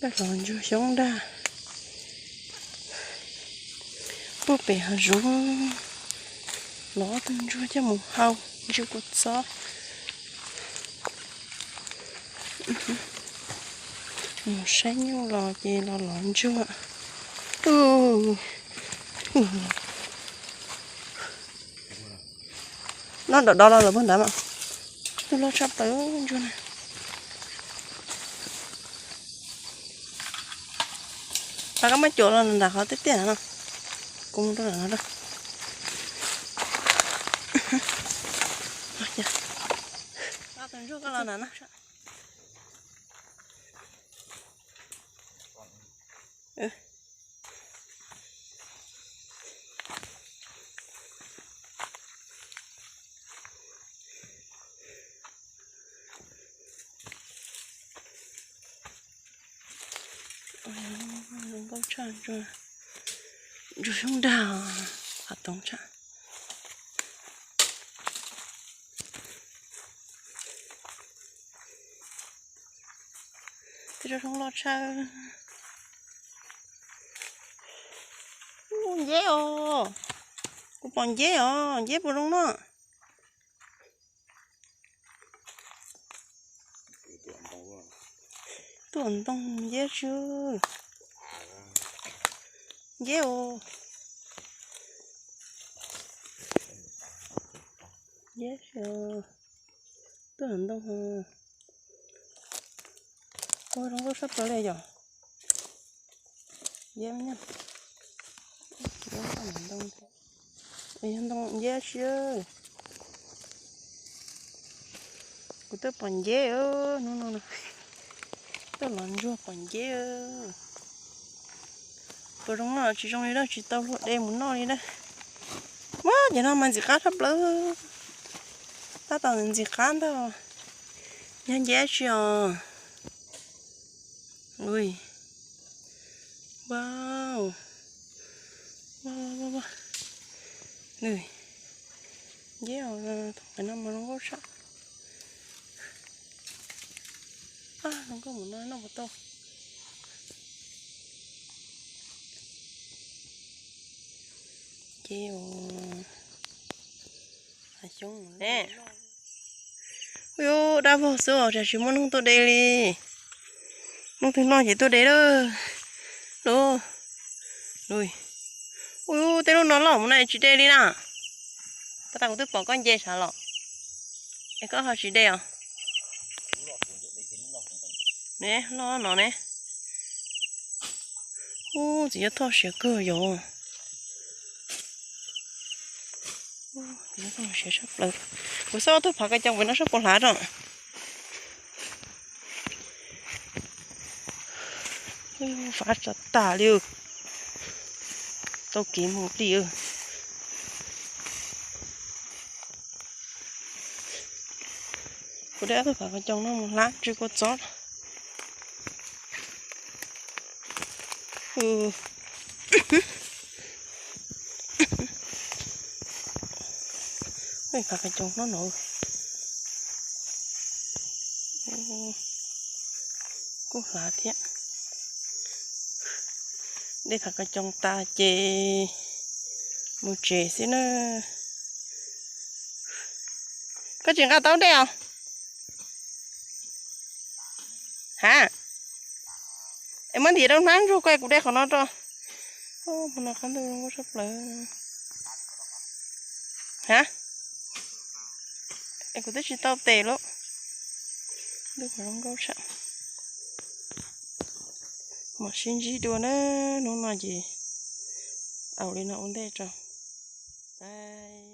Los ntsuag xyoob dag puag pem hav zoov, los ob tug ntsuag coj mus hau ntsia kua txob. Mus saib nyuj los ces los los ntsuag. Noj dov dov los lawm puag nrad mas. Tus loj tshaj plaws ntsuag na. Pab koj muab cuam los nram qhov tiaj tiaj no. Kuv mus rau ntawm no. Tus ntsuag koj los ntawm no. Zoo nkauj tshaj, ntsuag xyoob dag, qhov toov tshaj. Tej rooj loj tshaj. Nceb os, kuv pom nceb os, nceb puas zoo noj? Tuaj ntoo nceb tsi. Nceb os. Nceb tsi. Tuaj ntoo. Ua zoo nkauj sab plaws li yom. Nceb, ntoo nceb tsi. Kuv twb pom nceb hnub no, twb los ntsuag pom nceb. Puas zoo no tsis zoo li na, tsis tau luag de mus noj li na. Muab cov no mas ntxim qab tshaj plaws. Tab tom ntxim qab ntag. Yog nceb tsi os. Ui, wow, wow, wow, wow. Nceb os, thooj qis no mas zoo nkauj tshaj. Zoo nkauj mus no noj puas tau. Nceb os. Xyoob ne. Ui, dab vog xwb os, tsis muaj noog tuaj de li. Noog twg noj ces tuaj de lawm. Ui, ui, tej lub no loj mus na tsis de li na. Tab sis kuv twb pom koj nce sav los es koj ho tsis de os. Ne, loj no ne. Ub, txiv yuav thoj siav kawg yom. Siav tshaj plaws. Kuv xauj ob tug phav kas coos pem no saib puas hlav tso. Fav tsav tas li. Tau kev mus plig. Kuv de ob tug phav kas coos no mus hlab tsw kua txob. Phav kas coos no no kuj hlav thiab. De phav kas coos tas ces mus tsev xwb na. Koj tsis nqa taub dej os? Ha, es muab ntim rau hnab ntsuag ko, kuv de qhov no rau. Hmo no qab ntuj zoo nkauj tshaj plaws. Ha, es kuv twb tsis tau tes lawm. Ntuj zoo nkauj tshaj. Mam sib ntsib dua na, hnub no ces au li no ua ntej tso. Bye.